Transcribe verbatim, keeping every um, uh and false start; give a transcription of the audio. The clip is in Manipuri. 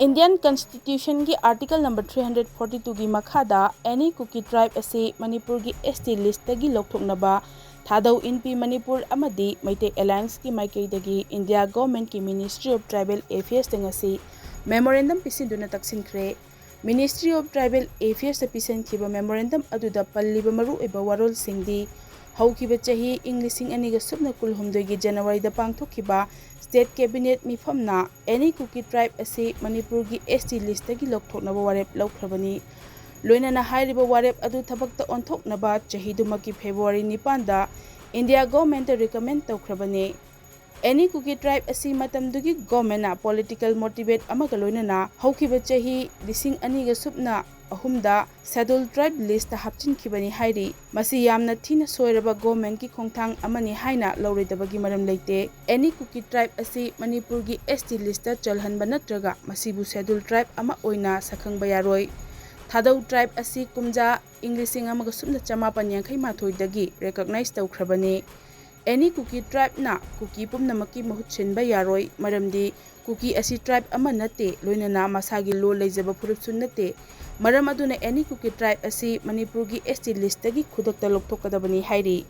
Indian Constitution ꯒꯤ Article number three hundred forty two ꯒꯤ ꯃꯈꯥꯗ any Kuki tribe ꯑꯁꯤ ꯃꯅꯤꯄꯨꯔꯒꯤ S T list ꯇꯒꯤ ꯂꯧꯊꯣꯛꯅꯕ ꯊꯥꯗꯧ ꯏꯟꯄꯤ ꯃꯅꯤꯄꯨꯔ ꯑꯃꯗꯤ ꯃꯩꯇꯩ Alliance ꯀꯤ ꯃꯥꯏꯀꯩꯗꯒꯤ India Government ꯀꯤ Ministry of Tribal Affairs ꯇ ꯉꯁꯤ memorandum ꯄꯤꯁꯤꯟꯗꯨꯅ ꯇꯛꯁꯤꯟꯈ꯭ꯔꯦ꯫ Ministry of Tribal Affairs ꯇ ꯄꯤꯁꯤꯟꯈꯤꯕ memorandum ꯑꯗꯨꯗ ꯄꯜꯂꯤꯕ ꯃꯔꯨꯑꯣꯏꯕ ꯋꯥꯔꯣꯜꯁꯤꯡꯗꯤ, ꯍꯧꯈꯤꯕ ꯆꯍꯤ ꯏꯪ ꯂꯤꯁꯤꯡ ꯑꯅꯤꯒ ꯁꯨꯞꯅ ꯀꯨꯟꯍꯨꯝꯗꯣꯏꯒꯤ January ꯗ ꯄꯥꯡꯊꯣꯛꯈꯤꯕ State Cabinet ꯃꯤꯐꯝꯅ any Kuki tribe ꯑꯁꯤ ꯃꯅꯤꯄꯨꯔꯒꯤ S T list ꯇꯒꯤ ꯂꯧꯊꯣꯛꯅꯕ ꯋꯥꯔꯦꯞ ꯂꯧꯈ꯭ꯔꯕꯅꯤ꯫ ꯂꯣꯏꯅꯅ ꯍꯥꯏꯔꯤꯕ ꯋꯥꯔꯦꯞ ꯑꯗꯨ ꯊꯕꯛꯇ ꯑꯣꯟꯊꯣꯛꯅꯕ ꯆꯍꯤꯗꯨꯃꯛꯀꯤ February ꯅꯤꯄꯥꯟꯗ India Government ꯇ recommend ꯇꯧꯈ꯭ꯔꯕꯅꯤ꯫ Any Kuki tribe ꯑꯁꯤ ꯃꯇꯝꯗꯨꯒꯤ government ꯅ political motivate ꯑꯃꯒ ꯂꯣꯏꯅꯅ ꯍꯧꯈꯤꯕ ꯆꯍꯤ ꯂꯤꯁꯤꯡ ꯑꯅꯤꯒ ꯁꯨꯞꯅ ꯑꯍꯨꯝꯗ Scheduled Tribe list ꯇ ꯍꯥꯞꯆꯤꯟꯈꯤꯕꯅꯤ ꯍꯥꯏꯔꯤ꯫ ꯃꯁꯤ ꯌꯥꯝꯅ ꯊꯤꯅ ꯁꯣꯏꯔꯕ government ꯀꯤ ꯈꯣꯡꯊꯥꯡ ꯑꯃꯅꯤ ꯍꯥꯏꯅ ꯂꯧꯔꯣꯏꯗꯕꯒꯤ ꯃꯔꯝ ꯂꯩꯇꯦ꯫ Any Kuki tribe ꯑꯁꯤ ꯃꯅꯤꯄꯨꯔꯒꯤ S T list ꯇ ꯆꯜꯍꯟꯕ ꯅꯠꯇ꯭ꯔꯒ ꯃꯁꯤꯕꯨ Scheduled Tribe ꯑꯃ ꯑꯣꯏꯅ ꯁꯛꯈꯪꯕ ꯌꯥꯔꯣꯏ꯫ ꯊꯥꯗꯧ tribe ꯑꯁꯤ ꯀꯨꯝꯖꯥ ꯏꯪ ꯂꯤꯁꯤꯡ ꯑꯃꯒ ꯁꯨꯞꯅ ꯆꯃꯥꯄꯟ ꯌꯥꯡꯈꯩ ꯃꯥꯊꯣꯏꯗꯒꯤ recognize ꯇꯧꯈ꯭ꯔꯕꯅꯤ꯫ Any Kuki tribe ꯅ ꯀꯨꯀꯤ ꯄꯨꯝꯅꯃꯛꯀꯤ ꯃꯍꯨꯠ ꯁꯤꯟꯕ ꯌꯥꯔꯣꯏ, ꯃꯔꯝꯗꯤ ꯀꯨꯀꯤ ꯑꯁꯤ tribe ꯑꯃ ꯅꯠꯇꯦ, ꯂꯣꯏꯅꯅ ꯃꯁꯥꯒꯤ ꯂꯣꯜ ꯂꯩꯖꯕ ꯐꯨꯔꯨꯞꯁꯨ ꯅꯠꯇꯦ꯫ ꯃꯔꯝ ꯑꯗꯨꯅ any Kuki tribe ꯑꯁꯤ ꯃꯅꯤꯄꯨꯔꯒꯤ S T list ꯇꯒꯤ ꯈꯨꯗꯛꯇ ꯂꯧꯊꯣꯛꯀꯗꯕꯅꯤ ꯍꯥꯏꯔꯤ꯫